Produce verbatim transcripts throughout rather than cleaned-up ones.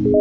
श्री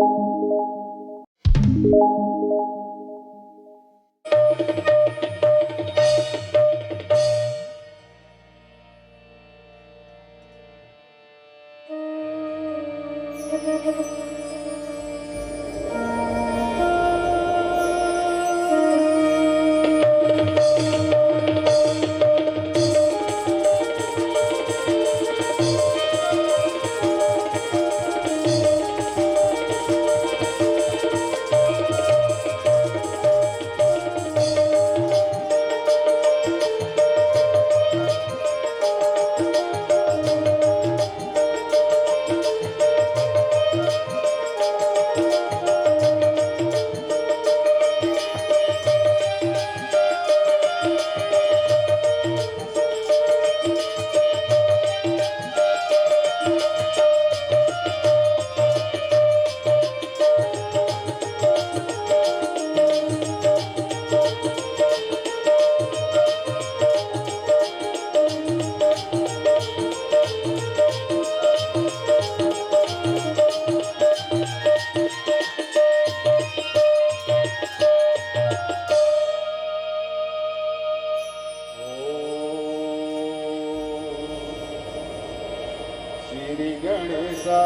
गणेशा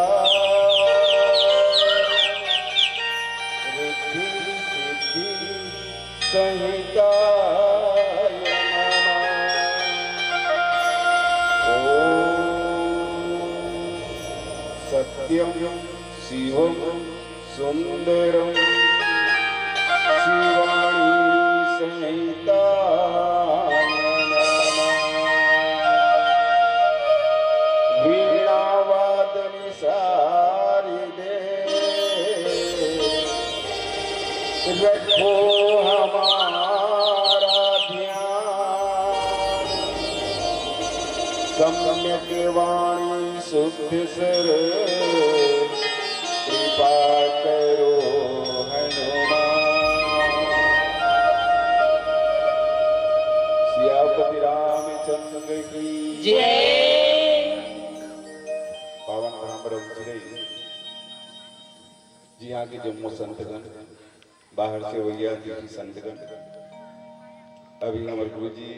रिद्धि सिद्धि सहिताय नमः। ॐ सत्यं शिवं सुंदरं शिवाणी सहिताय नमः। वीणावादन सारिदे रखो हमारा ध्यान। सम्यक वाणी शुद्ध सर कृपा करो हनुमान। सियापति रामचंद्र की जय। पावन धाम रमचिरई जिहाँ के जम्मो संतगण, बाहर से अवइया दीदी संतगण, अभी हमर गुरुजी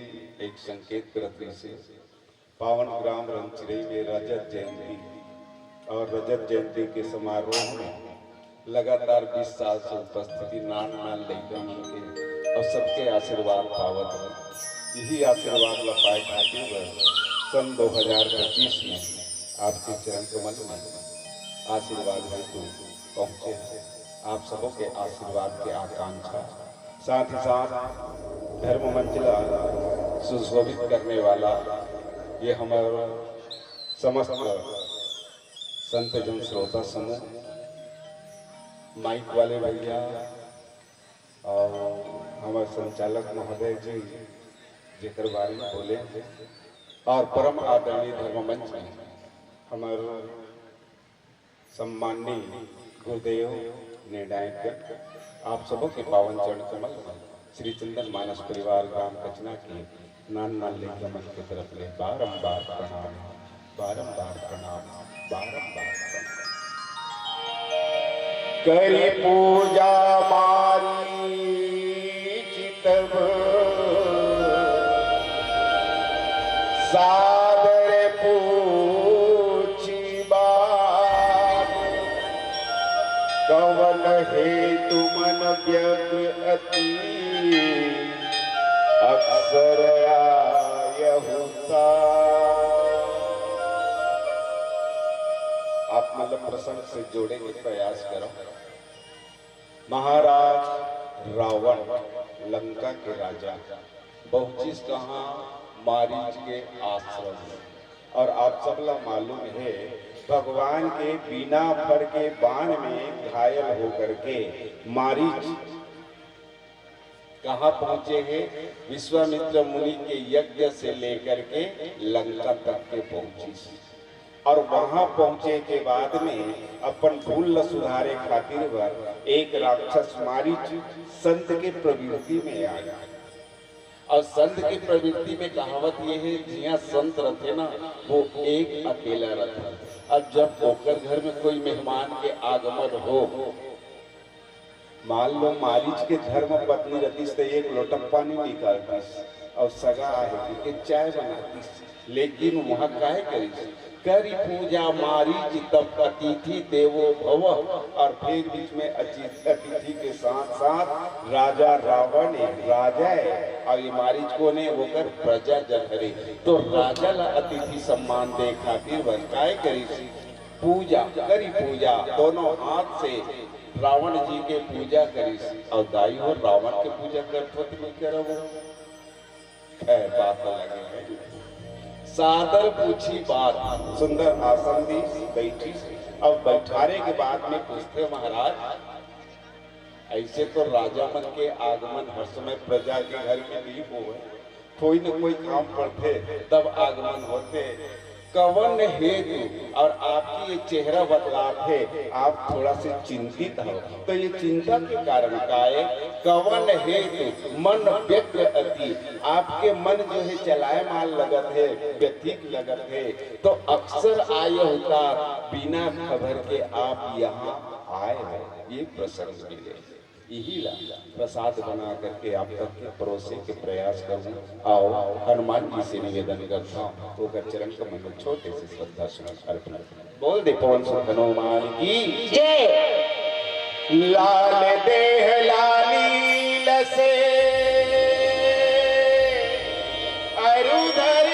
एक संकेत करत रहिसे। पावन ग्राम रमचिरई में रजत जयंती और रजत जयंती के समारोह में लगातार बीस साल से उपस्थिति नान नान लइका मन के और सबके आशीर्वाद पावत हे। यही आशीर्वाद ला पाए खातिर बर सन दो हजार पच्चीस में आपके चरण कमल में आशीर्वाद हेतु पहुँचे हैं। आप सबों के आशीर्वाद के आकांक्षा, साथ ही साथ धर्म मंच ला सुशोभित करने वाला ये हमर समस्त संत जन श्रोता समूह, माइक वाले भैया और हमर संचालक महोदय जी जेकर बारे में बोले, और परम आदरणीय धर्म मंच में हमर सम्माननीय गुरुदेव निर्णायक, आप सबों के पावन चरण कमल में श्री चंदन मानस परिवार ग्राम कचना के नान नान लइका मन के तरफ ले बारंबार प्रणाम, बारंबार प्रणाम, बारंबार प्रणाम। करी पूजा मारी चितब सादर पूछी बात, कवन हेतु मन व्यग्र अति अक्सर आयहु सा। आप मतलब प्रसंग से जोड़े के प्रयास करो। महाराज रावण, लंका के राजा, पहुंचिस कहाँ? मारीच के आश्रम में। और आप सब ला मालूम हे, भगवान के बिना फर के बाण में घायल होकर के मारीच कहाँ पहुंचे हे? विश्वामित्र मुनि के यज्ञ से लेकर के लंका तक के पहुंचिस। और वहां पहुंचे के बाद में अपन भूल ल सुधारे खातिर बर एक राक्षस मारीच संत के प्रवृत्ति में आ गया। और संत के प्रवृत्ति में कहावत ये हे, जिहां संत रथे ना, वो एक अकेला रथे। अब जब ओकर घर में कोई मेहमान के आगमन हो, मान लो मारीच के धर्म पत्नी रतिस त एक लोटा पानी निकालतिस अउ सगा आहे के चाय बनातिस, लेकिन वहाँ काय करिस? करी पूजा मारीच तब अतिथि देवो भव। और फिर बीच में अति-, अतिथि के साथ साथ राजा रावण हे, राजा हे, और ये मारीच कोन हे? ओकर प्रजा जन हरे। तो राजा ला अतिथि सम्मान दे खातिर वह काय करिस? पूजा करी, पूजा दोनों हाथ से रावण जी के पूजा करिस। और दाई हो, रावण के पूजा करत हो त नहीं करव? खैर, बात अलग है। सादर पूछी बात, सुंदर आसन दी, बैठी। अब बैठारे के बाद में पूछते महाराज, ऐसे तो राजा मन के आगमन हर समय प्रजा के घर में नहीं होवे, कोई न कोई काम पड़थे तब आगमन होथे। कवन हेतु और आपकी ये चेहरा बतलात हे, आप थोड़ा से चिंतित हो, तो ये चिंता के कारण का हे? कवन हेतु मन व्यग्र अति, आपके मन जो है चलायमान लगत हे, व्यथित लगत हे, तो अक्सर आए होता बिना खबर के आप यहाँ आए हो, ये प्रसंग मिले। इही ला प्रसाद बना करके आप तक के परोसे के प्रयास करूँ। आओ, हनुमान जी से निवेदन करता हूँ, ओकर चरण कमल में छोटे से श्रद्धा सुमन अर्पण करूँ। बोल दे पवन सुत हनुमान की जय। लाल देह लाली लसे अरुधर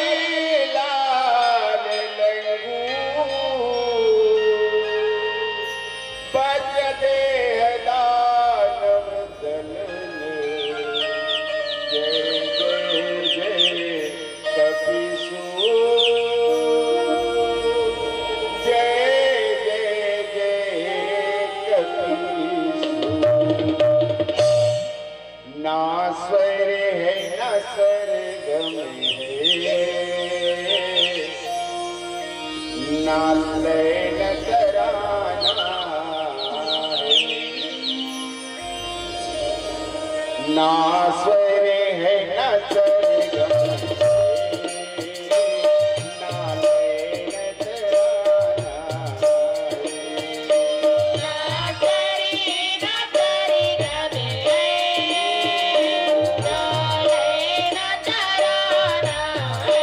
लाल लंगू। पच देह दानव दल में। जय जय जय कपिसू। जय जय जय कपिसू। ना स्वर है ना सरगम है, ना लय न तराना है। ना स्वर है ना सरगम है, ना लय न तराना है।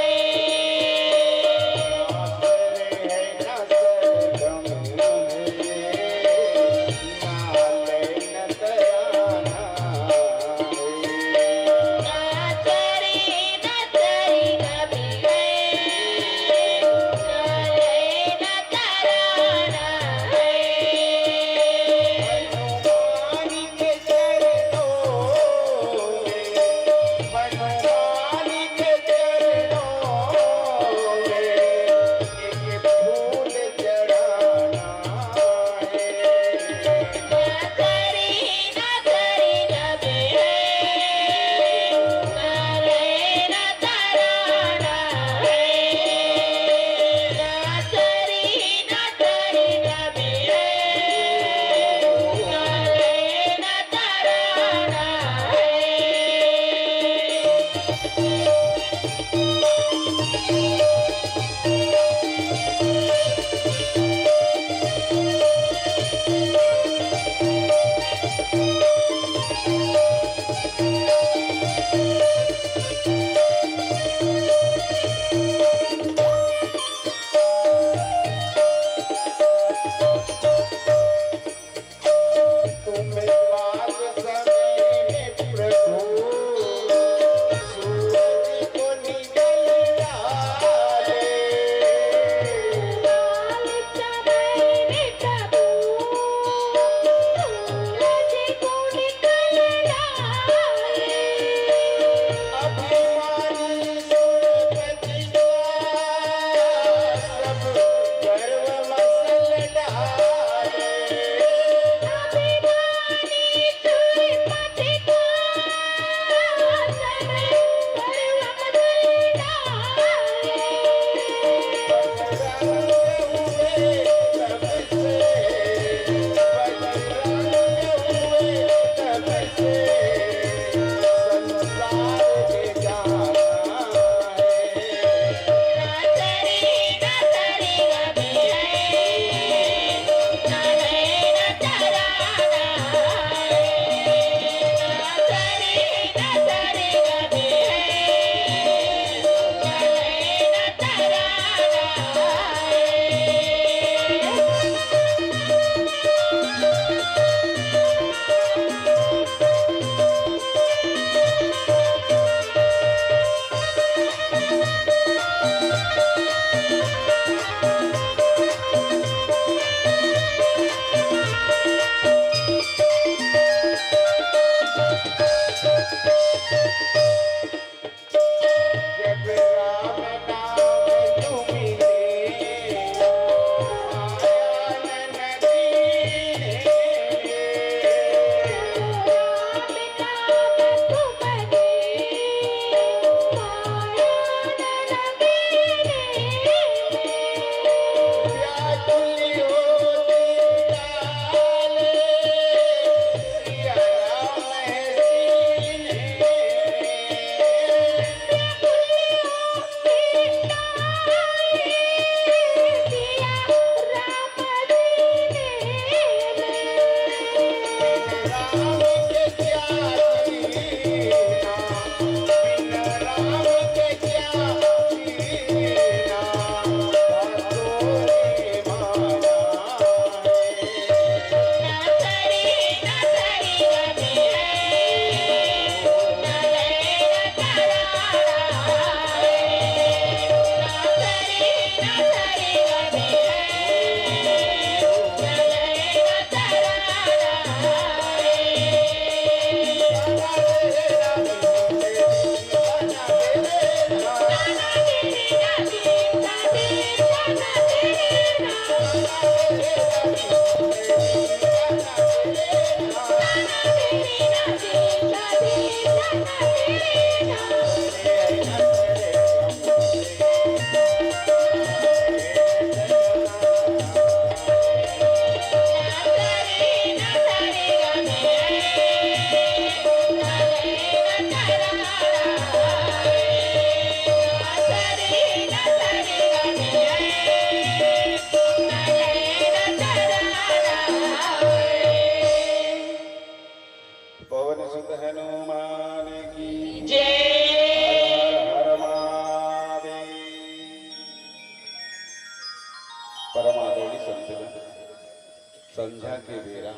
तेरा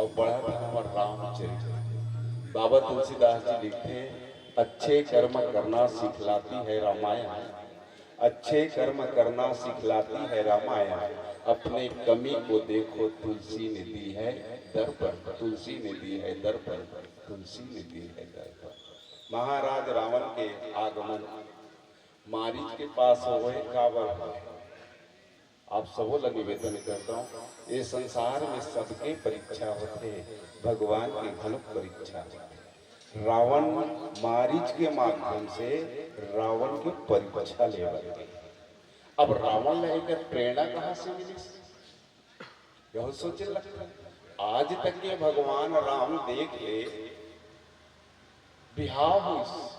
और पढ़ा था हमार रामचरित। बाबा तुलसीदास जी लिखते हैं, "अच्छे कर्म करना सिखलाती है रामायण, अच्छे कर्म करना सिखलाती है रामायण, अपने कमी को देखो तुलसी ने दी है दर्पण, तुलसी ने दी है दर्पण, तुलसी ने दी है दर्पण।" महाराज रावण के आगमन मारीच के पास होए, काबर होए? आप सबो ला निवेदन करता हूँ, ये संसार में सबके परीक्षा होथे, भगवान के घलोक परीक्षा होथे। रावण मारीच के माध्यम से रावण के परीक्षा लेवत हे। अब रावण ला एकर प्रेरणा कहाँ से मिलिस? यह सोचे लगता है। आज तक के भगवान राम देख ले, बिहाव होइस।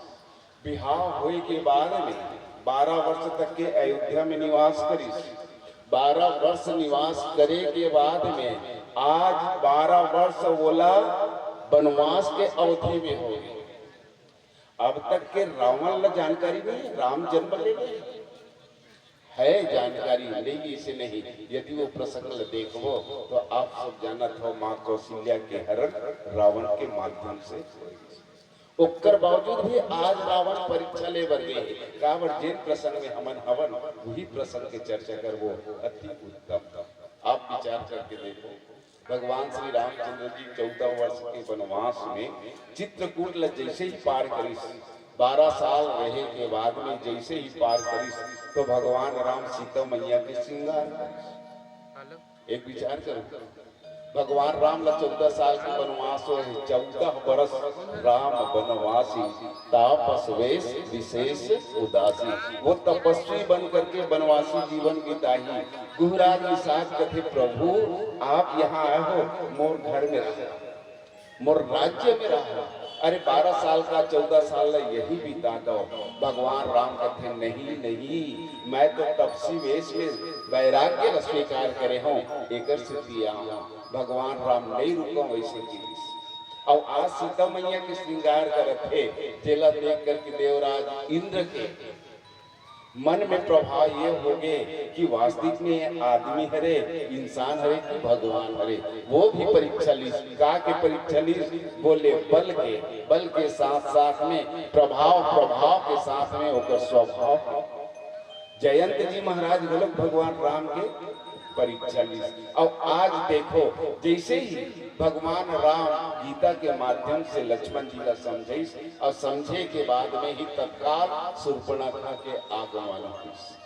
बिहाव होए के बाद में बारह वर्ष तक के अयोध्या में निवास करिस। बारह वर्ष निवास करे के बाद में आज बारह वर्ष ओला वनवास के अवधि में हो गए। अब तक के रावण ला जानकारी नहीं है, राम जन्म ले गए है जानकारी, नहीं इसे नहीं। यदि वो प्रसंग ल देखबो तो आप सब जानत हो, माँ कौशल्या के हरण रावण के माध्यम से होए। ओकर बावजूद भी आज रावण परीक्षा ले बर गए हे। काबर, जेन प्रसंग में हमन हवन, वही प्रसंग के चर्चा करबो। अति उत्तम। आप विचार करके देखो, भगवान श्री रामचंद्र जी चौदह वर्ष के वनवास में चित्रकूट ल जैसे ही पार करिस, बारह साल रहे के बाद में जैसे ही पार करिस, तो भगवान राम सीता मैया के श्रृंगार करिस। एक विचार करो, भगवान राम ला चौदह साल के वनवास होए, चौदह बरस राम वनवासी, तापस वेश विशेष उदासी। वो तपस्वी बन करके वनवासी जीवन बिताही। गुहराज निषाद कथे, "प्रभु, आप यहाँ आए हो, मोर घर में रहो, मोर राज्य में रहो।" अरे, बारह साल का चौदह साल ला यही बिता दो। भगवान राम कथे, "नहीं, नहीं, मैं तो तपसी वेश में वैराग्य ला स्वीकार करे हूँ, एकर सेती आए हूँ।" भगवान राम नहीं रुको वैसे गिरिस। और आज सीता मैया के श्रृंगार करत हे, जेला देख करके देवराज इंद्र के मन में प्रभाव ये होगे कि वास्तविक में ये आदमी हरे, इंसान हरे कि भगवान हरे। वो भी परीक्षा लीस। का के परीक्षा लीस? बोले बल के। बल के साथ साथ में प्रभाव, प्रभाव के साथ में ओकर स्वभाव। जयंत जी महाराज घलोक भगवान राम के परीक्षा लीस। और आज देखो, जैसे ही भगवान राम गीता के माध्यम से लक्ष्मण जी ला समझाइस, और समझे के बाद में ही तत्काल शूर्पणखा के आगमन होइस।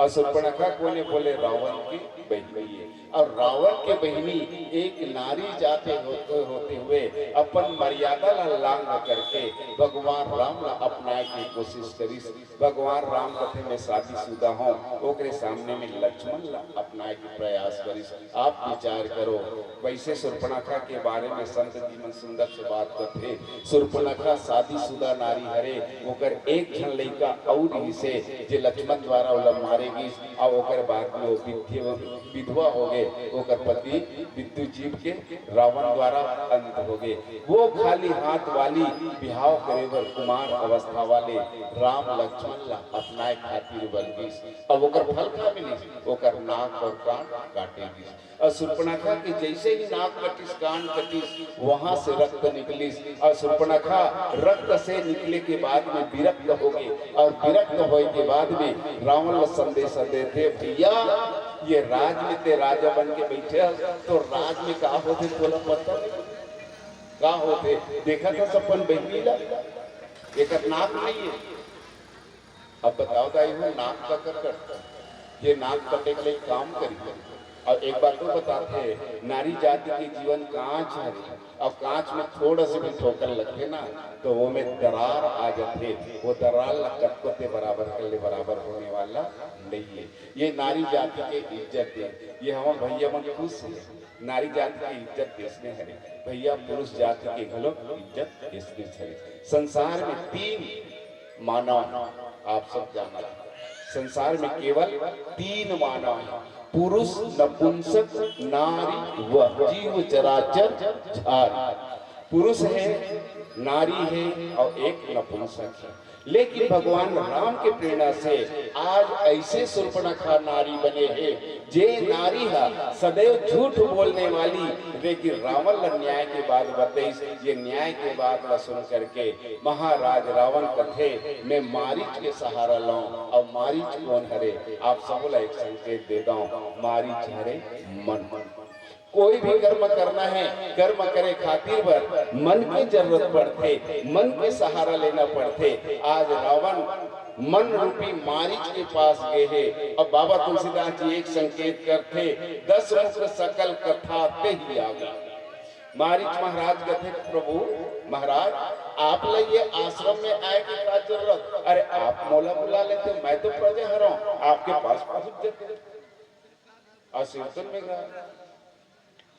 और शूर्पणखा कोने बोले? रावण के बहिनी हे। और रावण के बहिनी एक नारी जाते होते, होते हुए अपन मर्यादा ला लांघ करके भगवान राम ला अपनाए के कोशिश करिस। भगवान राम कथे में शादीशुदा हों, ओकरे सामने में लक्ष्मण ला अपनाए के प्रयास करिस। आप विचार करो, वैसे शूर्पणखा के बारे में संत जी मन सुंदर से बात करथे। शूर्पणखा शादीशुदा नारी हरे, ओकर एक झन लइका अउ रिहिसे, जे लक्ष्मण द्वारा ओला मारे गिस, अउ ओकर बाद में वो विधि-, विधवा हो गए, ओकर पति विद्युजीव के रावण द्वारा अंत हो गए। वो खाली हाथ वाली बिहाव करे बर कुमार अवस्था वाले राम लक्ष्मण ला अपनाए खातिर बर गिस। अब ओकर फल का मिलिस? ओकर नाक और कान काटे गिस। और शूर्पणखा के जैसे ही नाक कटिस, कान कटिस, वहां से रक्त निकलिस। और शूर्पणखा रक्त से निकले के बाद में विरक्त हो गई। और विरक्त होए के बाद में रावण ला संदेश देथे, "भैया, ये राज में ते राजा बन के बैठे हस, तो राज में का होथे तोला पता नहीं? का होथे? देखत हस अपन बहिनी ला, एकर नाक नहीं है।" अब बताओ दाई हो, नाक का कर करता? ये नाक कटे के लिए काम करी। और एक बात तो बताथे, नारी जाति के जीवन कांच हरे, और कांच में थोड़ा से भी ठोकर लगथे ना, तो वो में दरार आ जाथे। वो दरार ला कतको ते बराबर कर ले, बराबर होने वाला नहीं है। ये नारी जाति के इज्जत है, ये हमर भैया मन खुश है। नारी जाति के इज्जत देश में हरे, भैया, पुरुष जाति के घलो इज्जत देश में हरे। संसार में तीन मानव, आप सब जानत हो, संसार में केवल तीन मानव है, पुरुष, नपुंसक, नारी, वह जीव चराचर झारी। पुरुष हे, नारी हे अउ एक नपुंसक हे। लेकिन भगवान राम के प्रेरणा से आज अइसे सुर्पणखा नारी बने हे, जे नारी ह सदैव झूठ बोलने वाली, लेकिन रावण ल न्याय के बात बतइस। ये न्याय के बात ल सुन करके महाराज रावण कथे, "मैं मारीच के सहारा लौं, अउ मारीच कोन हरे?" आप सबो ला एक संकेत दे दौं, मारीच हरे मन। कोई भी कर्म करना हे, कर्म करे खातिर बर मन के जरूरत पड़थे, मन के सहारा लेना पड़थे। आज रावण मन रूपी मारीच के पास गे हे। अब बाबा तुलसीदास जी एक संकेत करथे, "दस मुख सकल कथा तेहि आगे।" मारीच महाराज कथे, "प्रभु महाराज, आप ला ये आश्रम में आए के का जरूरत? अरे, आप मोला बुला लेते, मैं तो प्रजा हरौं, आपके पास पहुंच जाते।" अउ सिरतोन में गा,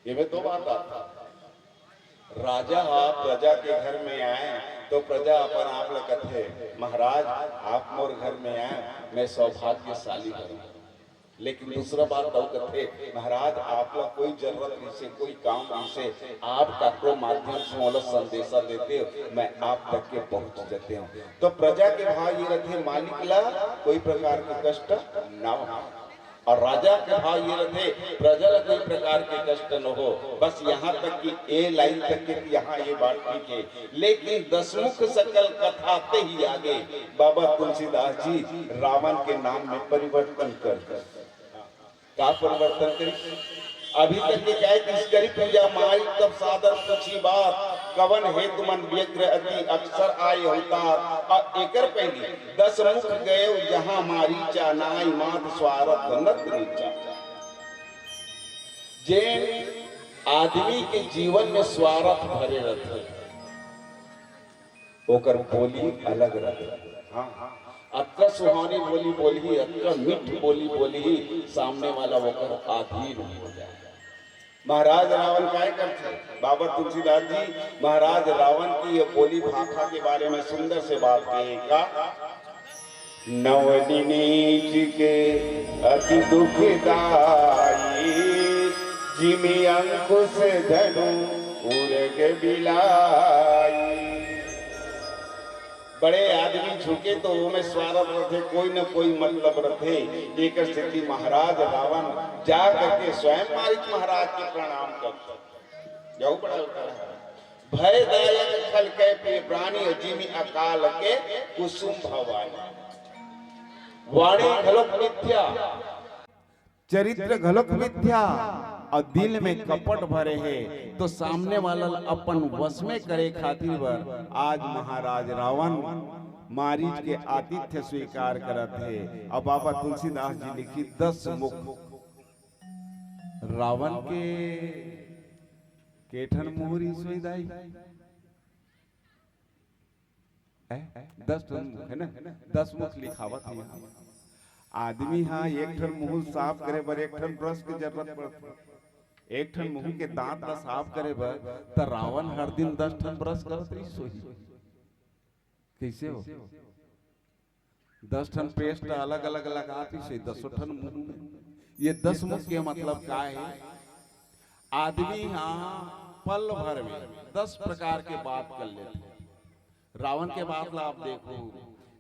एमे दो बात आथे। राजा ह प्रजा के घर में आए तो प्रजा अपन आप ल कथे, "महाराज, आप मोर घर में आए, मैं सौभाग्यशाली हरौं।" लेकिन दूसरा बात अउ कथे, "महाराज, आप ल कोई जरूरत रहिसे, कोई काम रहिसे, आप काकरो माध्यम से मोला संदेशा देते हो, मैं आप तक के पहुंच जाते हूँ।" तो प्रजा के भाव ये रथे, मालिक ला कोई प्रकार के कष्ट ना हो। अउ राजा के भाव ये रथे, प्रजा ल कोई प्रकार के कष्ट न हो, बस यहाँ तक कि ए लाइन तक के कि यहाँ ये बात ठीक हे, लेकिन दसमुख सकल कथा तेहि आगे। बाबा तुलसीदास जी रावण के नाम में परिवर्तन कर दे। का परिवर्तन करी? अभी तक के कहे कि "करी पूजा माई तब सादर पूछी बात, कवन हेतु मन व्यग्र अति अकसर आए हुतार।" अउ एकर पहली "दस मुख गए जहां मारीचा, नाई मात स्वारथ नत नीचा।" जेन आदमी के जीवन में स्वारथ भरे रथे, ओकर बोली अलग रथे। हाँ, अतका सुहावनी बोली बोलही, अतका मीठ बोली बोलही, सामने वाला ओकर अधीन हो जाए। महाराज रावण काय करथे? बाबा तुलसीदास जी महाराज रावण की ये बोली भाखा के बारे में सुंदर से बात कहे का, "नवनीच के अति दुखदाई, जिमि अंकुश धनु उरग बिलाई।" बड़े आदमी झुके तो ओमे स्वारथ रथे, कोई न कोई मतलब रथे। एकर सेती महाराज रावण जा करके स्वयं मारीच महाराज के प्रणाम करथे। यहू बड़ा होता है। "भयदायक खल कै प्रिय प्राणी, जिमि अकाल के कुसुम भवानी।" वाणी घलोक मिथ्या, चरित्र घलोक मिथ्या अउ दिल में कपट भरे हे, तो सामने वाला ल अपन वश में करे खातिर बर आज महाराज रावण मारीच के आतिथ्य स्वीकार करत हे। अउ बाबा तुलसीदास जी लिखिस दस मुख रावण के, के ठन मुहरी सोई दाई? ए, दस ठन मुख हे ना, दस मुख लिखावत हे। आदमी हा एक ठन मुहूं साफ करे बर एक ठन ब्रश के जरूरत पड़थे। एक ठन मुहूं के दांत ला साफ करे बर त रावण हर दिन दस ठन ब्रश करत रहिस होही। कइसे हो? दस ठन पेस्ट अलग-अलग लगातिस होही, दसों ठन मुहूं में। ये दस मुख के मतलब का हे? आदमी हा पल भर में दस प्रकार के बात कर लेथे। रावण के बात ला आप देखो,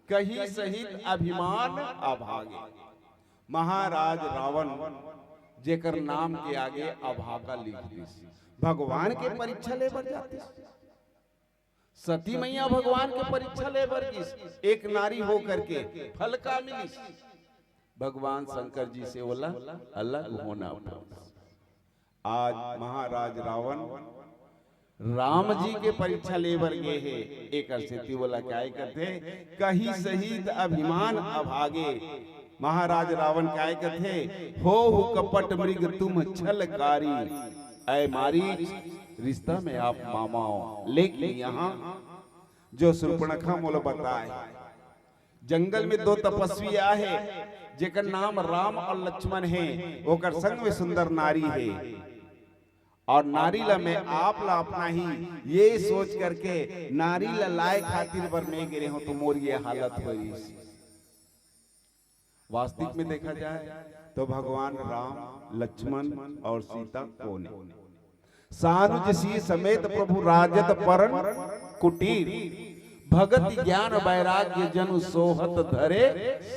"कहि सहित अभिमान अभागे।" महाराज रावण जेकर नाम के आगे अभागा लिख दिस, भगवान के परीक्षा ले बर जातिस। सती मैया भगवान के परीक्षा ले बर गिस, एक नारी हो करके फल का मिलिस? भगवान शंकर जी से ओला अलग होना पड़िस। आज महाराज रावण राम जी के परीक्षा ले बर गे हे, एकर सेती ओला काय कथे, "कहि सहित अभिमान अभागे।" महाराज रावण काय कथे, "होहु कपट मृग तुम छलकारी।" ऐ मारीच, रिश्ता में आप मामा हो, लेकिन यहाँ जो सुर्पणखा मोला बताए, जंगल में दो तपस्वी आहे, जेकर नाम राम अउ लक्ष्मण हे, ओकर संग में सुंदर नारी हे। अउ नारी ला मैं आप ला अपनाही, ये सोच करके नारी ला लाए खातिर बर मैं गे रेहेंव, तो मोर ये हालत होइस। वास्तविक में देखा जाए तो भगवान राम, लक्ष्मण अउ सीता कोन हे? सानुज सी समेत प्रभु राजत परन कुटीर। भगति ज्ञान वैराग्य जनु सोहत धरे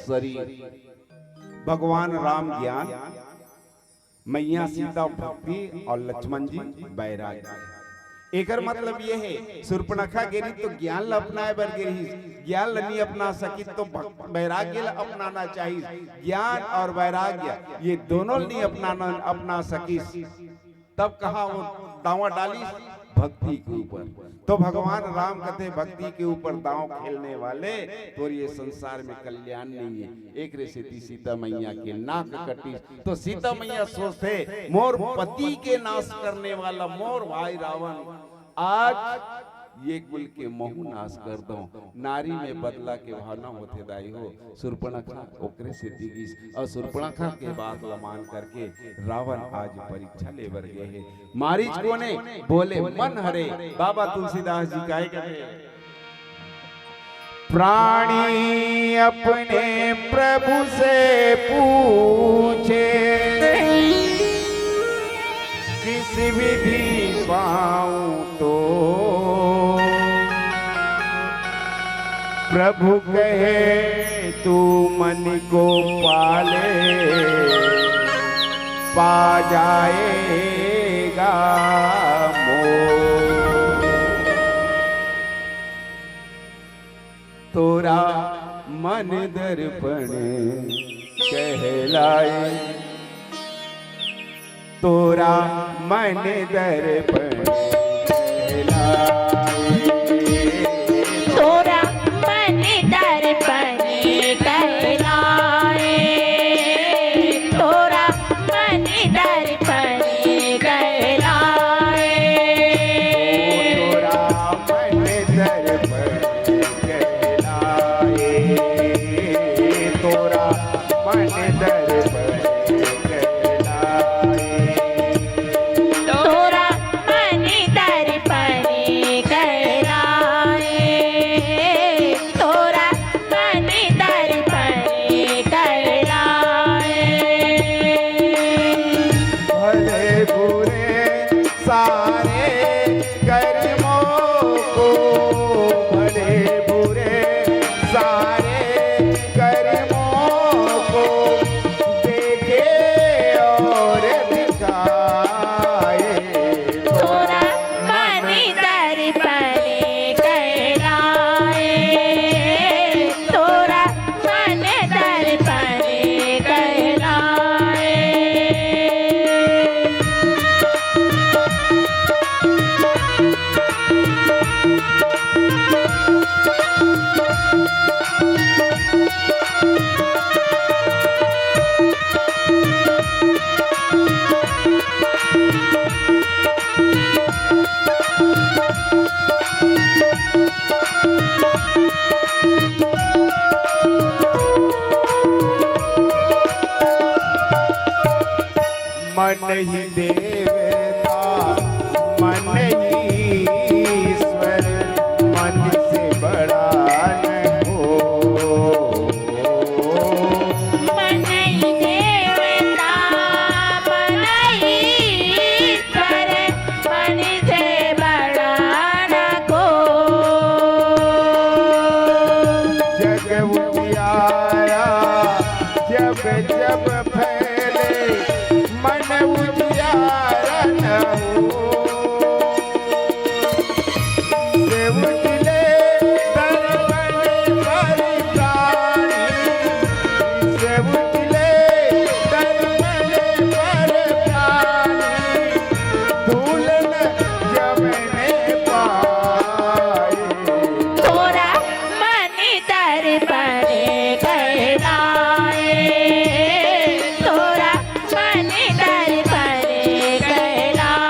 शरीर। भगवान राम ज्ञान, मैया सीता भक्ति अउ लक्ष्मण जी वैराग्य। एकर मतलब ये हे, सुर्पणखा गे रिहिस तो ज्ञान ल अपनाए बर गे रिहिस, ज्ञान ल नइ अपना सकिस तो भक-, वैराग्य ल अपनाना चाहिस। ज्ञान अउ वैराग्य ये दोनों ल नइ अपनाना, अपना सकिस। तब कहाँ वो दावा डालिस? भक्ति के ऊपर। तो भगवान राम कथे, भक्ति के ऊपर दाव खेलने वाले तोर ये संसार में कल्याण नइ हे। एकरे सेती सीता मैया के नाक कटिस। तो सीता मैया सोचथे, मोर पति के नाश करने वाला मोर भाई रावण आज ये कुल के महूँ नाश कर दंव। नारी में बदला के भावना होथे दाई हो। सुर्पणखा ओकरे सेती गिस अउ सुर्पणखा के बात ल मान करके रावण आज परीक्षा ले बर गे हे। मारीच कोने बोले मन हरे। बाबा तुलसीदास जी काय कहे, प्राणी अपने प्रभु से पूछे, किस विधि पाऊं तो। प्रभु कहे, तू मन को पाले, पा जाएगा मोह। तोरा मन दर्पण कहलाए, तोरा मन दर्पण कहलाए। तोरा मन दर्पण कहलाए, तोरा मन दर्पण कहलाए। तोरा मन दर्पण कहलाए, तोरा मन दर्पण कहलाए। तोरा मन दर्पण कहलाए, तोरा मन दर्पण कहलाए। भले बुरे सारे कर्मों को, भले बुरे सारे कर्मों को देखे और दिखाए। तोरा मन दर्पण कहलाए, तोरा मन दर्पण कहलाए। मन ही देवता, मन ही ईश्वर, मन से बड़ा न हो। मन ही देवता, मन ही ईश्वर, मन से बड़ा न को। जग उजियारा जब जब फैले, मन उजियारा न हो। से उजले दर्पण पर प्राणी, से उजले दर्पण पर प्राणी, धूल न जमने पाए। तोरा मन दर्पण कहलाए, तोरा मन दर्पण कहलाए।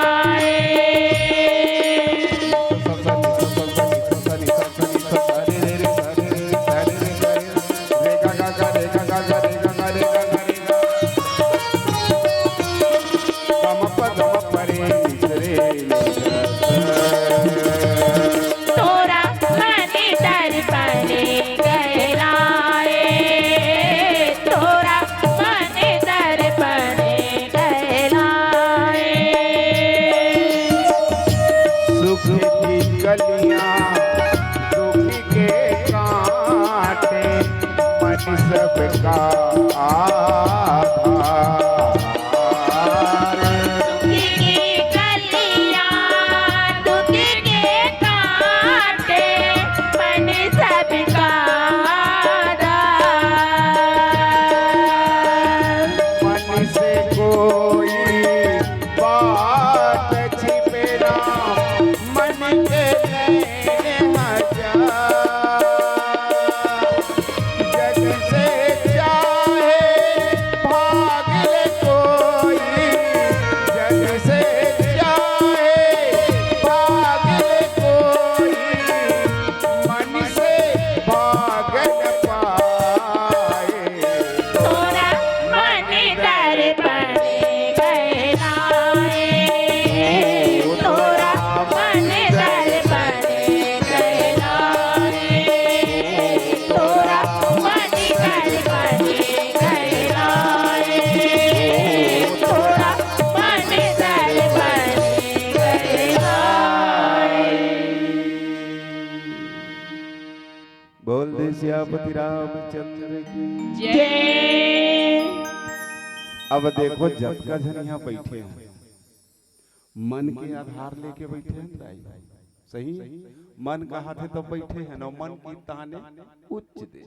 तोरा मन दर्पण कहलाए, तोरा मन दर्पण कहलाए। सीतापति रामचंद्र की जय। अब देखो, जतका झन यहाँ बैठे हैं, मन के आधार लेके बैठे हैं दाई, सही? मन कहाथे तो बैठे हैं ना, मन की ताने उच्च दे।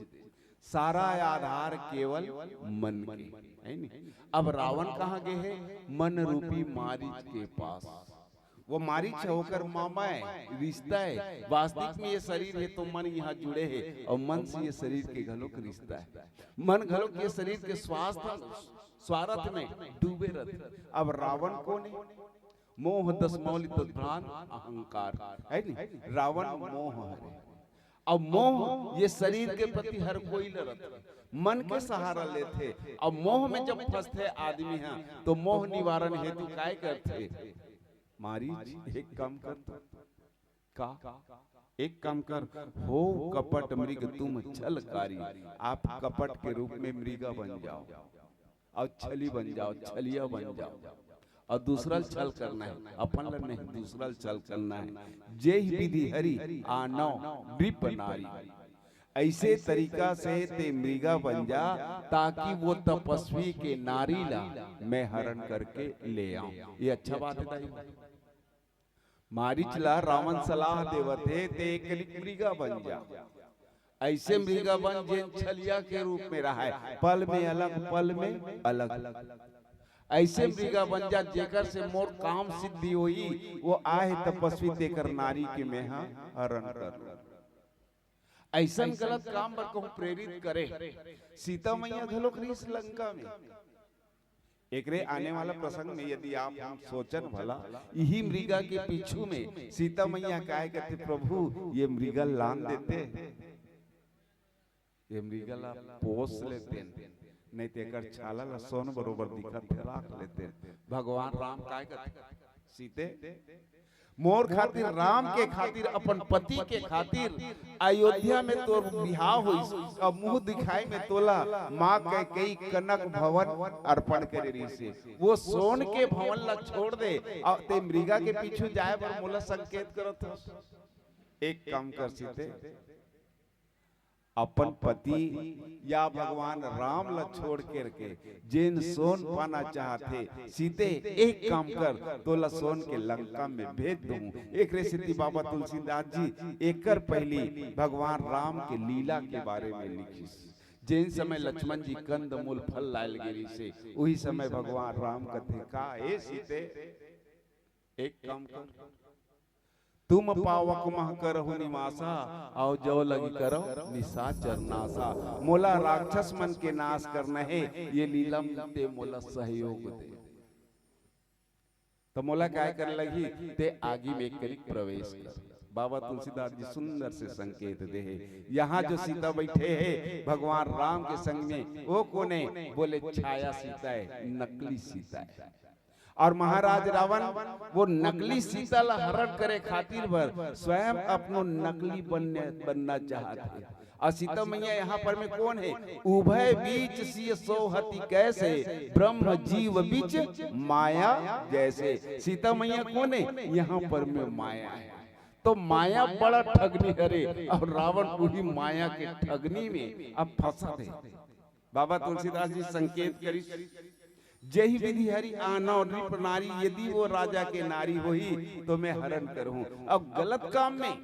सारा आधार केवल मन के, है नी? अब रावण कहाँ गए है? मन रूपी मारीच के पास। वो मारीच है, ओकर मामा है, रिश्ता है। वास्तविक में ये शरीर है तो मन यहाँ जुड़े है और मन से ये शरीर के घलोक रिश्ता है। मन घलोक ये शरीर के स्वास्थ्य, स्वार्थ में डूबे रहते। अब रावण कौन है? मोह दस मौलित भ्रांत अहंकार, है नी? रावण मोह हरे। अब मोह ये शरीर के प्रति हर कोई ल रथे, मन के सहारा लेथे। अब मोह में जब फंसथे आदमी ह, तो मोह निवारण हेतु काय करथे? मारीच, एक काम कर तो। का? एक काम कर, हो कपट मृग तुम छलकारी, आप कपट के रूप में मृगा बन जाओ और छली बन जाओ, छलिया बन जाओ, और दूसरा ल छल करना है, अपन ल नहीं, दूसरा ल छल करना है। जेहि विधि हरि आनव नृप नारी, ऐसे तरीका से ते मृगा बन जा, ताकि वो तपस्वी के नारी ला मैं हरण करके ले आऊं। ये अच्छा बात है दाई। मारीच ला रावण सलाह देवत हे, ते एक कलिक मृगा बन जा। ऐसे मृगा बन, जेन छलिया के रूप में रहाय, पल में अलग, पल में अलग। ऐसे मृगा बन जा, जेकर से मोर काम सिद्धि होई, वो आहे तपस्वी, तेकर नारी के मेहा हरण कर लूं। ऐसन गलत काम बर कहूं प्रेरित करे। सीता मैया घलोक रहिस लंका में। एकरे आने वाला प्रसंग में यदि आप हम सोचन भला, इही मृगा के पीछू में सीता मैया काय कहते, "प्रभु, ये मृगा लान देते, ये मृगा ला पोस लेते, नहीं तो एकर छाला ला सोन बरोबर दिखत है, राख लेते।" भगवान राम काय कहते, सीते, मोर खातिर, राम के खातिर, अपन पति के खातिर अयोध्या में तोर बिहाव होइस, अब मुंह दिखाई में तोला माँ कैकेयी कनक भवन अर्पण करे रहिस हे। वो सोन के भवन ला छोड़ दे, अउ ते मृगा के पीछू जाए बर मोला संकेत करत हस। एक काम कर सीते, अपन पति या भगवान राम ला छोड़ करके जेन सोन पाना चाहथे, सीते एक काम कर, तोला सोन के लंका में भेज दूं। एकरे सेती बाबा तुलसीदास जी एकर पहली भगवान राम के लीला के बारे में लिखिस। जेन समय लक्ष्मण जी कंद मूल फल लायल गे रिहिसे, उही समय भगवान राम कथे, "का ए सीते, एक काम कर, तुम पावक मह करहु निवासा, अउ जो लगी करव निशाचर नासा।" मोला राक्षस मन के नाश करना हे, ये लीला में ते मोला सहयोग दे। तो मोला काय कर लगही? ते आगी में एक कनिक प्रवेश कर। बाबा तुलसीदास जी सुंदर से संकेत दे हे। यहाँ जो सीता बैठे हे भगवान राम के संग में, वो कोन हे? बोले, छाया सीता हे, नकली सीता हे। और महाराज रावण वो नकली सीता ला हरण करे खातिर बर स्वयं अपनो नकली बनने, बनना चाहत हे। और सीता मैया यहाँ पर में कोन हे? उभय बीच सिय सोहति कैसे, ब्रह्म जीव बीच माया जैसे। सीता मैया कोन हे? यहाँ पर में माया हे। तो माया बड़ा ठगनी हरे, और रावण उही माया के ठगनी में अब फंसत हे। बाबा तुलसीदास जी संकेत करिस, "जेहि विधि हरि आनव नृप नारी", यदि वो राजा के नारी होही तो मैं हरण करहूं। अब गलत काम में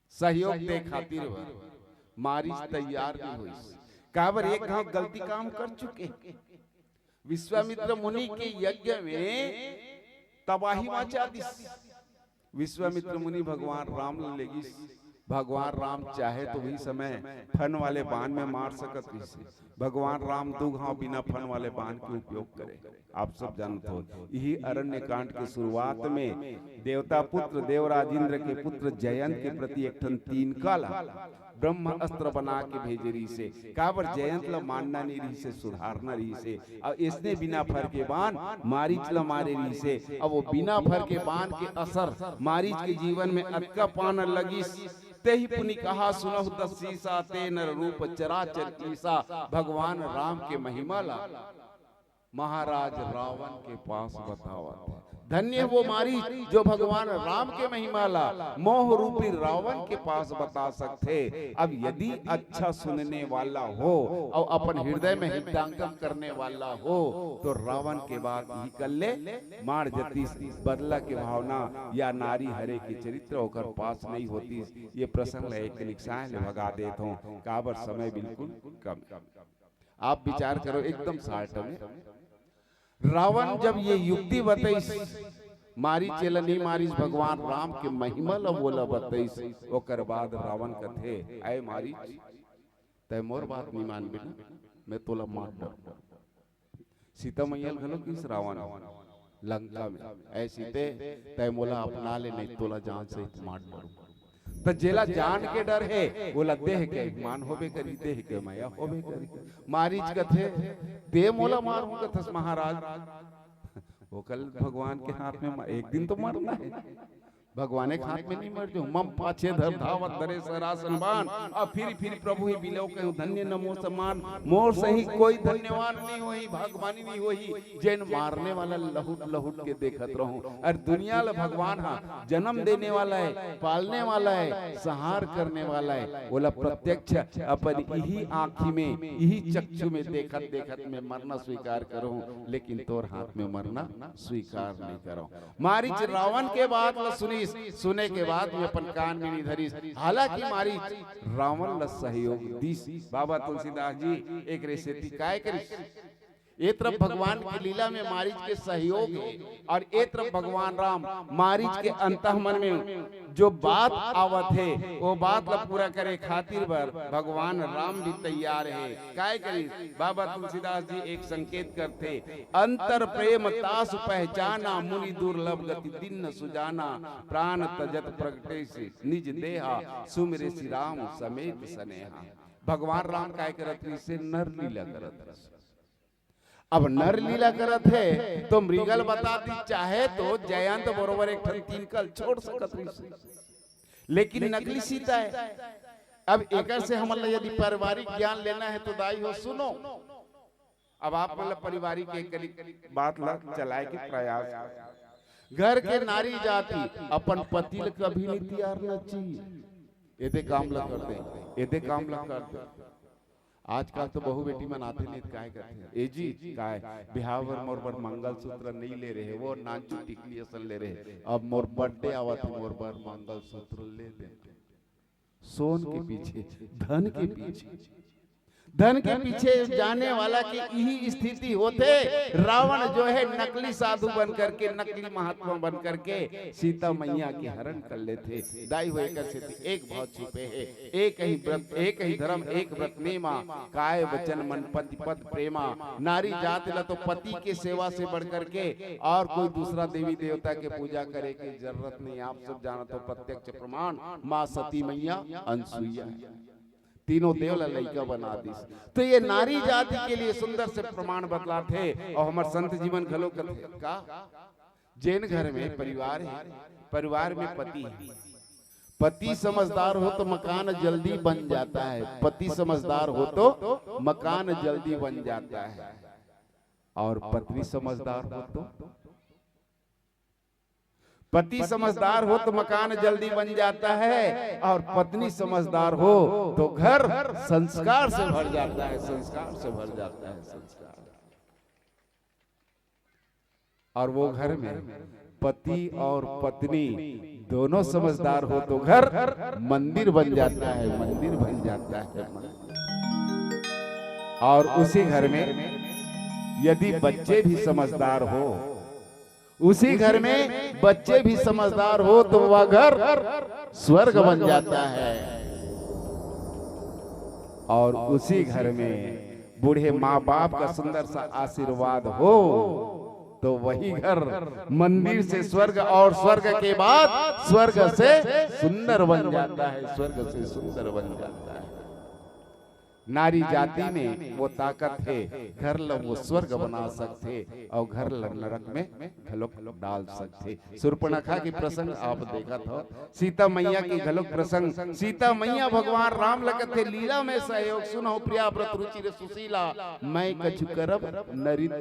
सहयोग दे खातिर बर मारीच तैयार नहीं होइस। काबर एक घाव गलती काम कर चुके। विश्वामित्र मुनि के यज्ञ में तबाही मचा दिस। विश्वामित्र मुनि भगवान राम ल लेगिस। भगवान राम चाहे तो उही समय फन वाले बाण में मार सकत रहिसे। भगवान राम दू घाव बिना फन वाले बाण के उपयोग करे। आप सब जानत हो, यही अरण्य कांड के शुरुआत में देवता पुत्र देवराज इंद्र के पुत्र जयंत के प्रति एक ठन तिनका ला ब्रह्म अस्त्र बना के भेजे रहिसे। काबर जयंत ला मारना नहीं रहिसे, सुधारना रहिसे। अउ इसने बिना फर के बाण मारीच ला मारे रहिसे। अब वो बिना फर के बाण के असर मारीच के जीवन में अतका पाना लगिस, तेहि पुनि कहा सुनहु दस सीसा, ते नर रूप चराचर ईसा। भगवान राम के महिमा ला महाराज रावण के पास बतावत हे। धन्य वो मारीच जो भगवान राम के महिमा ला मोह रूपी रावण के पास बता सकथे। अब यदि अच्छा सुनने वाला हो अउ अपन हृदय में हृदयांगम करने वाला हो, तो रावण के बात ही कर ले, मार जतिस। बदला के भावना या नारी हरे के चरित्र ओकर पास नहीं होतिस। ये प्रसंग ला एक निकसाय ले भगा देत हों, काबर समय बिल्कुल कम। आप विचार करो, एकदम short में। रावण जब ये युक्ति बतइस, मारीच एला नहीं मारिस, भगवान राम के महिमा ला वोला बतइस, ओकर बाद रावण कथे, "ऐ मारीच, तैं मोर बात नहीं मानबे ना, मैं तोला मार डारूं।" सीता मैया ल घलो किस रावण लंका में, "ऐ सीते, तैं मोला अपना ले, नहीं तोला जान सहित मार डारूं।" त जेला जान के डर हे, ओला देह के अभिमान होबे करी, देह के मया होबे करी। मारीच कथे, "ते मोला मारहूं कथस महाराज?" ओकर भगवान के हाथ में म-, एक दिन तो मरना हे। भगवान के हाथ में नहीं मर जाऊं। मम पाछे धर धावत धरे सरासन बान, अब फिर फिर प्रभु ही बिलो कहूं धन्य नमो समान। मोर सही कोई धन्यवान नहीं होही, भागवानी नहीं होही, जेन मारने वाला लहुट लहुट के देखत रहूं। अउ दुनिया ल भगवान हा जन्म देने वाला हे, पालने वाला हे, संहार करने वाला हे, ओला प्रत्यक्ष अपन इही आंखी में, इही चक्षु में देखत देखत मैं मरना स्वीकार करूं, लेकिन तोर हाथ में मरना स्वीकार नहीं करूं। मारीच रावण के बात ल सुनिस, सुने के बाद में अपन कान में नहीं धरिस। हालांकि मारीच रावण ल सहयोग दिस। बाबा तुलसीदास जी एक रेसेती काय करिस, ए तरफ भगवान के लीला में मारीच के सहयोग हे अउ ए तरफ भगवान राम मारीच के अंतःमन में जो बात आवत हे, वो बात ला पूरा करे खातिर बर भगवान राम भी तैयार हे। काय करिस? बाबा तुलसीदास जी एक संकेत करथे, "अंतर प्रेम तासु पहचाना, मुनि दुर्लभ गति दीन्ह सुजाना, प्राण तजत प्रगटेसि निज देहा, सुमिरेसि राम समेत सनेहा।" भगवान राम काय करत रहिसे? नर लीला करत रहिसे। अब नर लीला करत हे तो मृगल बता दी, चाहे तो जयंत बरोबर एक ठन तीन कल छोड़ सकत रहिसे, लेकिन नकली सीता हे। अब एकर से हमन ला यदि पारिवारिक ज्ञान लेना हे तो दाई हो सुनो, अब आप मन ला पारिवारिक एक करी बात ला चलाए के प्रयास करो। घर के नारी जाति अपन पति ल कभी नहीं तियारना चाहिए। एदे काम ला कर दे, एदे काम ला कर दे। आजकल तो बहू बेटी मन आथे नहीं त काय करथे, "ए जी, काय बिहाव बर मोर बर मंगलसूत्र नहीं ले रहे, वो नानचुन टिकली असन ले रहे, अब मोर birthday आवत हे, मोर बर मंगलसूत्र ले दे।" सोन के पीछे, धन के पीछे, धन के पीछे जाने वाला के इही स्थिति होथे। रावण जो हे नकली साधु बन करके, नकली महात्मा बन करके सीता मैया के हरण कर लेथे। दाई हो एकर सेती एक भाव छिपे हे, एक ही व्रत, एक ही धर्म, एक व्रत नेमा, काय वचन मन पति पद प्रेमा। नारी जात ला तो पति के सेवा से बढ़ करके और कोई दूसरा देवी देवता के पूजा करे के जरूरत नहीं। आप सब जानत हो, प्रत्यक्ष प्रमाण माँ सती मैया अनसुईया हे। तीनों देव ला लइका बना दिस। तो ये नारी जाति के लिए सुंदर से प्रमाण बतलाथे। और हमर संत जीवन घलो कथे का, जेन घर में परिवार हे, परिवार में पति हे, पति समझदार हो तो मकान जल्दी बन जाता है, पति समझदार हो तो मकान जल्दी बन जाता है, और पत्नी समझदार हो तो, पति समझदार हो तो मकान जल्दी बन जाता है, और पत्नी समझदार हो तो घर संस्कार से भर जाता है, संस्कार से भर जाता है, संस्कार। और वो घर में पति और पत्नी दोनों समझदार हो तो घर मंदिर बन जाता है, मंदिर बन जाता है। और उसी घर में यदि बच्चे भी समझदार हो, उसी घर में बच्चे भी समझदार हो तो वह घर स्वर्ग बन जाता है। और उसी घर में बूढ़े माँ बाप का सुंदर सा आशीर्वाद हो तो वही घर मंदिर से स्वर्ग और स्वर्ग के बाद स्वर्ग से सुंदर बन जाता है, स्वर्ग से सुंदर बन जाता है। नारी जाति में वो ताकत हे, घर ल वो स्वर्ग बना सकथे अउ घर ल नरक में घलोक डाल सकथे। सूर्पणखा के प्रसंग आप देखत हो, सीता मैया के घलोक प्रसंग। सीता मैया भगवान राम ल कथे, "लीला में सहयोग सुनहु प्रिया व्रत रुचि रे सुशीला, मैं कछु करब नरित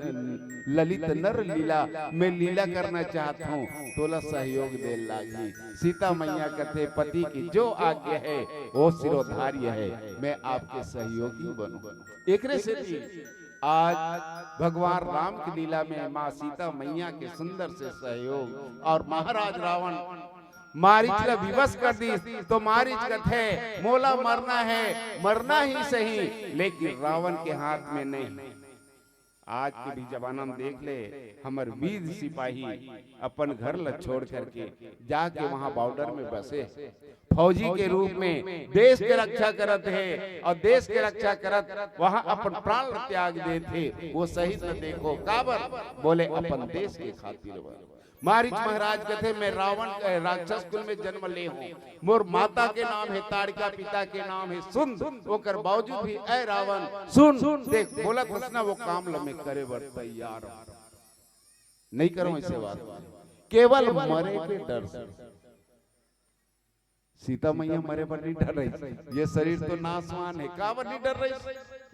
ललित नर लीला, मैं लीला करना चाहत हूँ, तोला सहयोग दे लागही।" सीता मैया कथे, "पति की जो आज्ञा है, वो शिरोधार्य है, मैं आपके सहयोगी बनूं।" एकरे सेती आज भगवान राम की लीला में माँ सीता मैया के सुंदर से सहयोग अउ महाराज रावण मारीच ला विवश कर दिस, तो मारीच कथे, "मोला मरना है, मरना ही सही, लेकिन रावण के हाथ में नहीं।" आज के भी जमाना में देख ले, हमर वीर सिपाही अपन घर ला छोड़ करके जाके वहां बॉर्डर में बसे हे। फौजी के रूप में देश के रक्षा करत हे अउ देश के रक्षा करत वहां अपन प्राण ला त्याग देथे। वो शहीद ला देखो, काबर? बोले, "अपन देश के खातिर बर।" मारीच महाराज कथे, "मैं रावण, अ, राक्षस कुल में जन्म ले हूँ। मोर माता के नाम हे ताड़का, पिता के नाम हे सुंद। ओकर बावजूद भी, ऐ रावण, सुन, देख, बोलत हस ना, वो काम ल मैं करे बर तैयार हूँ।" नहीं करो ऐसे बात, केवल मरे के डर से। सीता मैया मरे बर नहीं डर रही, ये शरीर तो नाशवान है, काबर नहीं डर रही?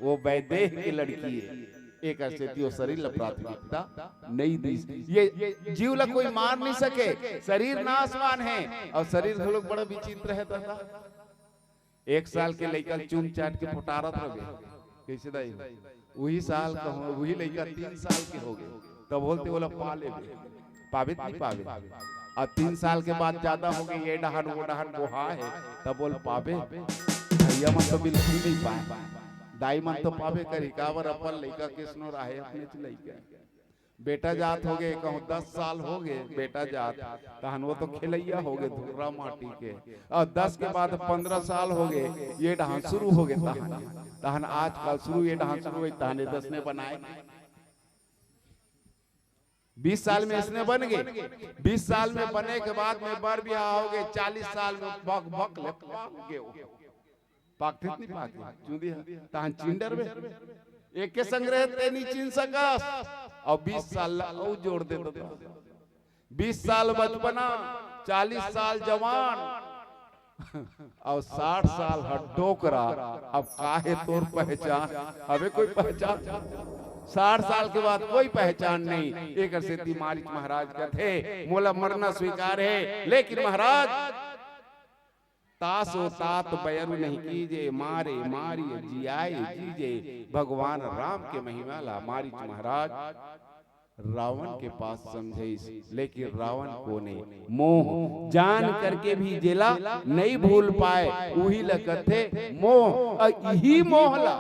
वो वैदेह की लड़की है, एक सेती वो शरीर ला प्राथमिकता नहीं दी। ये जीव ला कोई मार नहीं सके, शरीर नाशवान है अउ शरीर घलोक बड़ा विचित्र है दादा। एक साल के लइका ल चूम चाट के पोटारत रहे, कैसे दाई? उही साल का हो, उही लइका तीन साल के हो गए, तब बोलते, "ओला पा लेबे।" पाबे त नहीं पाबे? अउ तीन साल के बाद ज्यादा हो गए, ये डहन वो डहन बोहा है, तब बोल पाबे? भैया मन तो बिल्कुल नहीं पाए, दाई मन तो पाबे करी, काबर अपन लइका किसनो राहे, अपने च लइका। बेटा जात हो गए, कहूँ दस साल हो गए बेटा जात, तहन वो तो खेलैया हो गए धुर्रा माटी के। अउ दस के बाद पन्द्रह साल हो गए, ये डहन शुरू हो गए तहन, तहन आजकल शुरू, ये डहन शुरू हुई, तहन ये दस ने बनाए। बीस साल में इसने बन गए, बीस साल में बने के बाद में बर बिहाव हो गए, चालीस साल में बक बक ले पाक गए। पाकथे त नहीं पाके, चूंदी ह, तहन चिन डरबे। एके संग रहे ते नहीं चिन सकस, अउ बीस साल ला अउ जोड़ दे तो। बीस साल बचपना, चालीस साल जवान, अउ साठ साल ह डोकरा। अब काहे तोर पहचान? अबे कोई पहचान? साठ साल के बाद कोई पहचान नहीं। एकर सेती मारीच महाराज कथे, "मोला मरना स्वीकार है, लेकिन महाराज, तासो तात बैरु नहीं कीजे, मारे मारिय जियाए जीजे।" भगवान राम के महिमा ला मारीच महाराज रावण के पास समझाइस, लेकिन रावण कोने? मोह जान करके भी जेला नहीं भूल पाए, उही ला कथे मोह। अउ इही मोह ला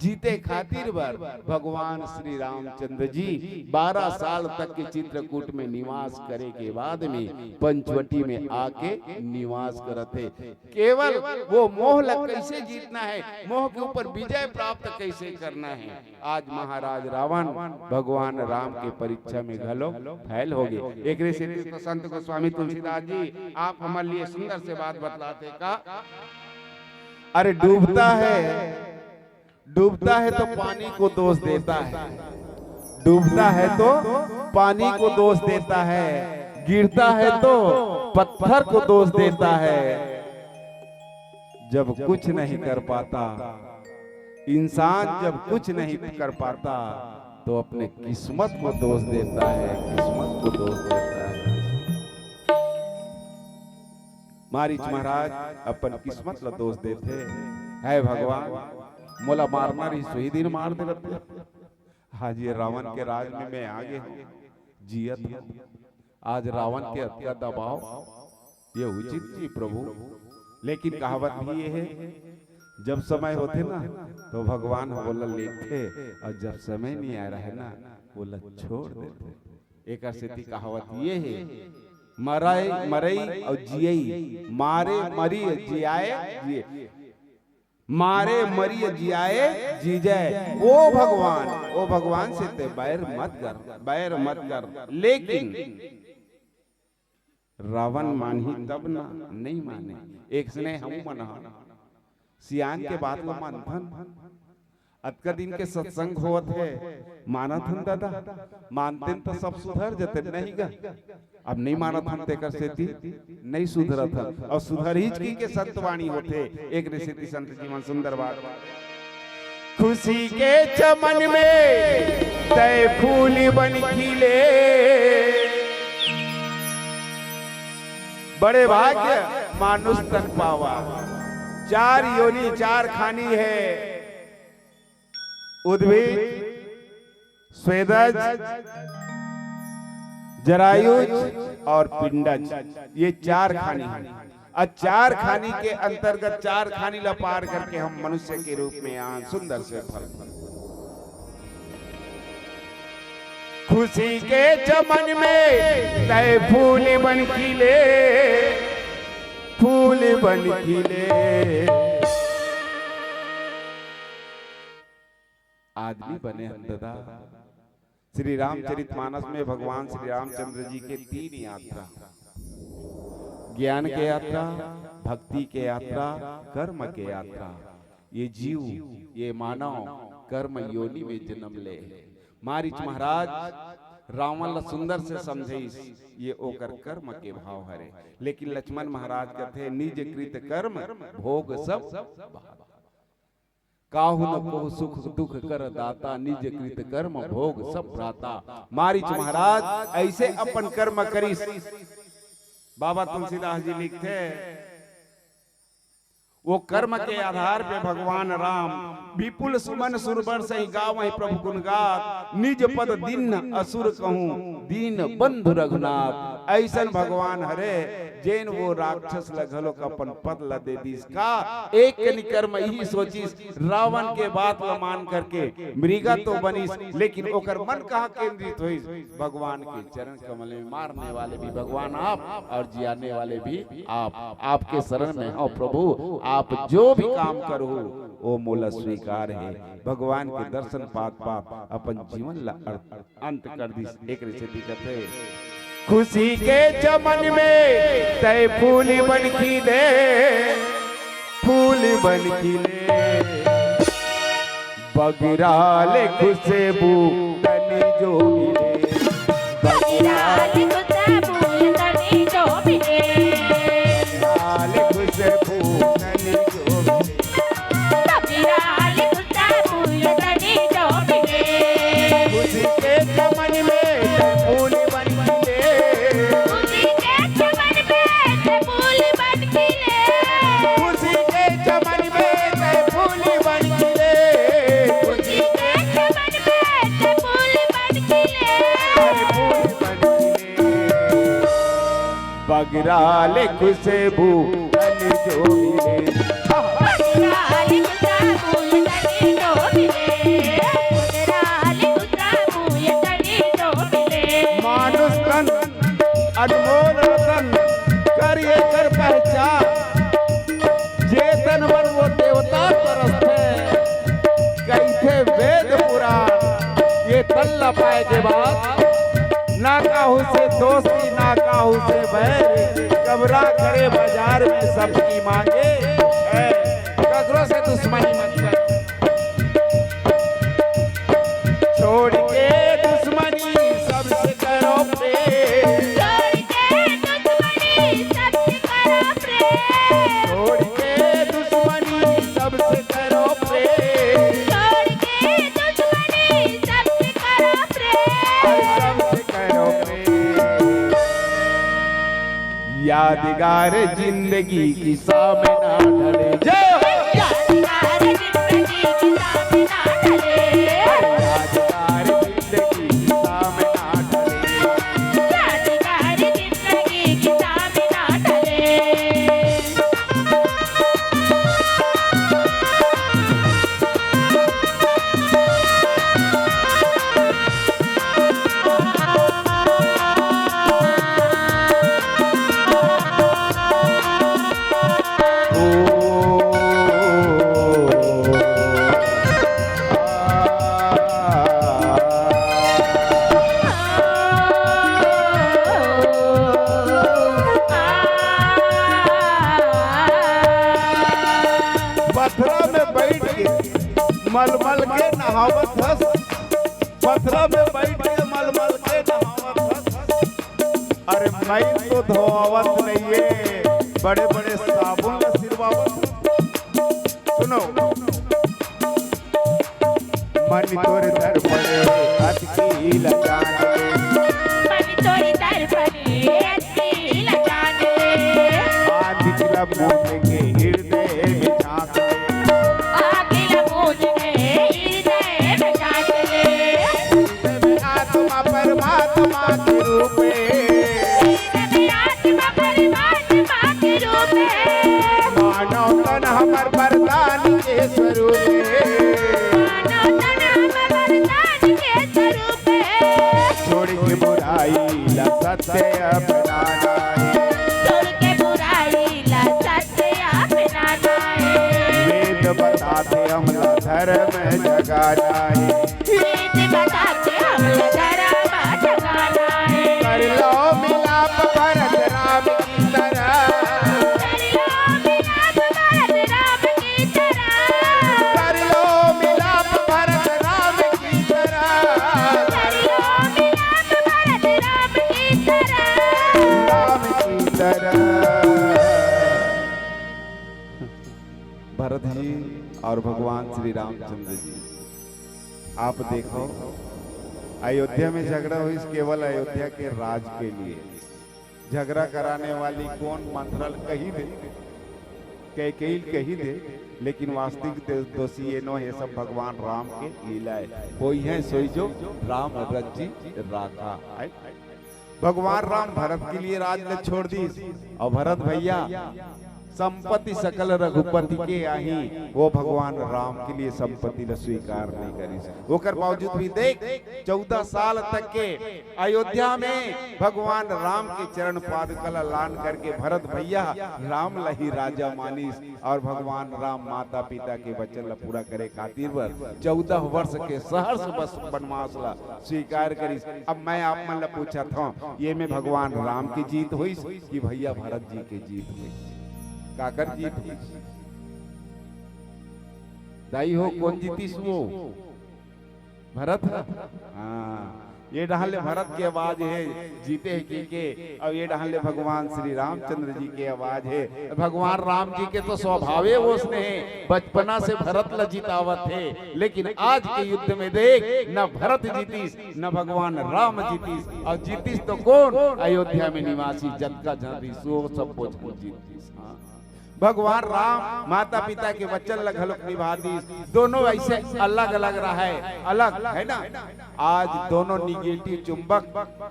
जीते खातिर बर भगवान श्री रामचंद्र जी बारह साल तक के चित्रकूट में निवास करे के बाद में पंचवटी में आके निवास करत हे। केवल वो मोह ला कैसे जीतना है, मोह के ऊपर विजय प्राप्त कैसे करना है, आज महाराज रावण भगवान राम के परीक्षा में घलो फेल हो गए। एकरे सेती तो संत गोस्वामी तुलसीदास जी आप हमर लिए सुंदर से बात बतलाते का, अरे डूबता है, डूबता है तो पानी को दोष देता है, डूबता है तो पानी को दोष देता है, गिरता है तो पत्थर को दोष देता है। जब कुछ नहीं कर पाता, इंसान जब कुछ नहीं कर पाता, तो अपने किस्मत को दोष देता है, किस्मत को दोष देता है। मारीच महाराज अपन किस्मत ला दोष देथे, "हे भगवान, मोला मारना रहिस, उही दिन मार दे रहते। आज ये रावण के राज में मैं आ गए हूँ, जियत हूँ, आज रावण के अतका दबाव, ये उचित नहीं प्रभु।" लेकिन कहावत भी ये है, जब समय होथे ना, तो भगवान ह ओला लेथे, अउ जब समय नहीं आए रहे ना, ओला छोड़ देथे। एकर सेती कहावत ये है, मरई, मरई अउ जियई, मारे मरी जियाए जिए, मारे मरी जियाए जीजे। ओ भगवान, ओ भगवान से ते बैर मत कर, बैर मत कर। लेकिन रावण मानही तब ना, नहीं माने। एक सने हम मन ह सियान के बात ल मानथन। अतका दिन के सत्संग होवत हे, मानत हन दादा, मानतेन त सब सुधर जतेन, नहीं गा? अब नहीं मानत हन, तेकर सेती नहीं सुधरत हन। अउ सुधरही च कहिके संतवाणी होथे, एकरे सेती संत जी मन सुंदर बात। खुशी के चमन में तय फूल बन खिले, बड़े भाग्य मानुष तन पावा। चार योनि, चार खानी हे, उद्भिज, स्वेदज, जरायुज और पिंडज, ये चार खानी हे। और चार खानी के अंतर्गत चार खानी ला पार करके हम मनुष्य के रूप में आन सुंदर से फल। खुशी के चमन में तय फूल बन खिले, फूल बन खिले। आदमी बने हन दादा। श्री रामचरितमानस में भगवान श्री रामचंद्र जी के तीन यात्रा, ज्ञान के यात्रा, भक्ति के यात्रा, कर्म के यात्रा। ये जीव, ये मानव कर्म योनि में जन्म ले। मारीच महाराज रावण ला सुंदर से समझाइस, ये ओकर कर्म के भाव हरे। लेकिन लक्ष्मण महाराज कथे, निज कृत कर्म भोग सब भाग। काहू न कोहू सुख दुख कर दाता, निज कृत कर्म भोग सब भ्राता। मारीच महाराज ऐसे अपन कर्म करिस। बाबा तुलसीदास जी लिखथे, वो कर्म के आधार पे भगवान राम विपुल सुमन सुरवर सही गावहि प्रभु गुण गात, निज पद दीन्ह असुर कहूँ दीन बंधु रघुनाथ। ऐसन भगवान हरे, जेन वो राक्षस ल घलोक अपन पद ल दे दिस। का एक कनी कर्म इही सोचिस, रावण के बात ल मान करके मृगा तो बनिस, लेकिन ओकर मन कहाँ केंद्रित होइस? भगवान के चरण कमल में। मारने वाले भी भगवान आप और जियाने वाले भी आप। आपके शरण में हौं प्रभु, आप जो भी काम करहू, वो मोला स्वीकार हे। भगवान के दर्शन पात पात अपन जीवन ला अर्थ अंत कर दिस। एकरे सेती कथे, खुशी के चमन में तय फूल बन खिले, फूल बन खिले। बगरा ले खुशबू तनी जो मिले, बगरा ले खुशबू तनी जो मिले, बगरा ले खुशबू तनी जो मिले। खुशी के चमन में फूल बन खिले। खुशी के चमन में फूल बन खिले। खुशी के चमन में फूल बन खिले। खुशी के चमन में फूल बन खिले। अरे फूल बन खिले। बगरा ले खुशबू तनी जो मिले। बगरा ले खुशबू तनी जो मिले। बगरा ले खुशबू तनी जो मिले। मानुष तन अनमोल रतन, कर एकर पहचान। जे तन मन वो देवता तरसथे, कहिथे वेद पुराण। ये तन ल पाए के बाद ना काहू से दोस्ती, ना काहू से बैर। कबरा खड़े बाजार में सबकी मांगे, ऐ, ककरो से दुश्मनी मत कर। छोड़ के दुश्मनी सबसे करो प्रेम। छोड़ के दुश्मनी सबसे करो प्रेम। छोड़ के दुश्मनी सबसे करो प्रेम। छोड़ के दुश्मनी सबसे करो प्रेम। अरे सबसे करो प्रेम। यादगार जिंदगी की सामना ढले। जय हो। यादगार जिंदगी की सामना ढले। यादगार जिंदगी की सामना ढले। यादगार जिंदगी की सामना ढले। मलमल के नहावत हस, पथरा में बैठ के मलमल के नहावत हस। अरे, मैं तो धोआवत नइये, बड़े बड़े साबुन ला सिरवावत हस। सुनो, मन तोर दर्पण अतकी लजान ले। मन तोर दर्पण अतकी लजान ले। आँधी ला बूंद के हृदय में झांक ले। आँधी ला बूंद के हृदय में झांक ले। हृदय में आत्मा परमात्मा के रूप में। हृदय में आत्मा परमात्मा के रूप में। मानव तन हमर वरदान के स्वरूप हे। मानव तन हमर वरदान के स्वरूप हे। छोड़ के बुराई ला सत्य अपनाना हे। छोड़ के बुराई ला सत्य अपनाना हे। वेद बताथे हमला धर्म जगाना हे। वेद बताथे हमला धर्म जगाना हे। कर लो मिलाप भरत राम की तरह। कर लो मिलाप भरत राम की तरह। कर लो मिलाप भरत राम की तरह। कर लो मिलाप भरत राम की तरह। राम की तरह। भरत जी और भगवान श्री रामचंद्र जी, आप देखो, अयोध्या में झगड़ा होइस केवल अयोध्या के राज के लिए। झगड़ा कराने वाली कोन मंथरा ल कहि दे, कैकेयी ल कहि दे, लेकिन वास्तविक दे-, दोषी ये नो हे, सब भगवान राम के लीला हे। होइहैं सोई जो राम रचि राखा। भगवान राम भरत के लिए राज ल छोड़ दिस, अउ भरत भैया संपत्ति सकल रघुपति के आही, वो भगवान राम के लिए संपत्ति ल स्वीकार नहीं करिस। ओकर बावजूद भी देख, चौदह साल तक के अयोध्या में भगवान राम के चरण पादुका ल लान करके भरत भैया राम ल ही राजा मानिस, और भगवान राम माता पिता के वचन ल पूरा करे खातिर बर चौदह वर्ष के सहर्ष बस-, वनवास ल स्वीकार करिस। अब मैं आप मन ल पूछत हौं, ये में भगवान राम के जीत होइस कि भैया भरत जी के जीत होइस? काकर जीत होइस? दाई हो, कोन जीतिस वो? भरत? हाँ, ये डहन ले भरत के आवाज हे, जीते हे के के, अउ ये डहन ले भगवान श्री रामचंद्र जी के आवाज हे। भगवान राम जी के तो स्वभावे ओसने हे, बचपना से भरत ल जितावत हे, लेकिन आज के युद्ध में देख, न भरत जीतिस, न भगवान राम जीतिस, अउ जीतिस तो कोन? अयोध्या में निवासी जतका झन रिहिस, वो सब कुछ जीतिस। हाँ। भगवान राम माता पिता के वचन ल घलोक निभा दिस। दोनों ऐसे अलग-अलग रहय, अलग, है ना? आज दोनों negative चुंबक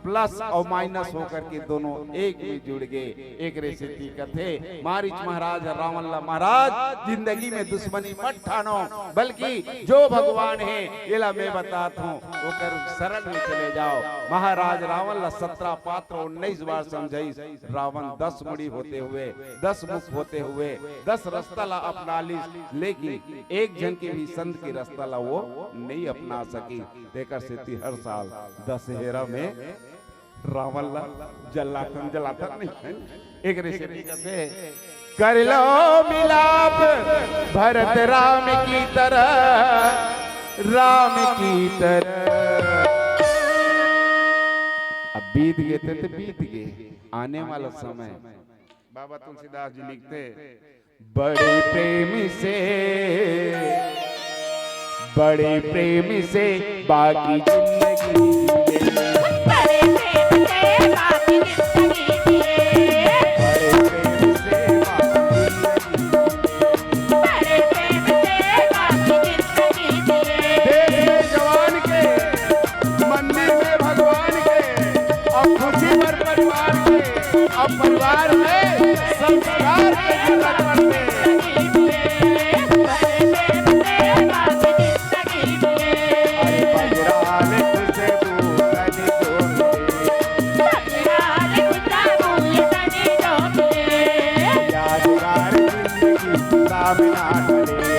plus और minus होकर के दोनों एक में जुड़ गए। एकरे सेती कथे मारीच महाराज रावण ला, महाराज, जिंदगी में दुश्मनी मत ठानो, बल्कि जो भगवान हे, एला मैं बतात हूँ, ओकर शरण में चले जाओ। महाराज रावण ला सत्रह पात्र उन्नीस बार समझाइस, रावण दस मुड़ी होते हुए, दस मुख होते हुए, दस रास्ता ला अपना लिस, लेकिन एक झन के भी संत के रास्ता ला वो नहीं अपना सकी। तेकर सेती हर साल दशहरा में रावण ला जलाथन, जलाथन नहीं है। एकरे सेती कथे, "कर लो मिलाप भरत राम की तरह, राम की तरह।" अब बीत गे ते, ते बीत गे, आने वाला समय। बाबा तुलसीदास जी लिखते, बड़े प्रेम से, बड़े प्रेम से बाकी जिंदगी जिए। बड़े प्रेम से बाकी जिंदगी जिए। बड़े प्रेम से बाकी जिंदगी जिए। बड़े प्रेम से बाकी जिंदगी जिए। देश में जवान के, मंदिर में भगवान के, और खुशी पर परिवार के, और परिवार में संस्कार के जगत में। अरे बजराल खुशबू तन को मिले। यादगार जिंदगी सामना करे।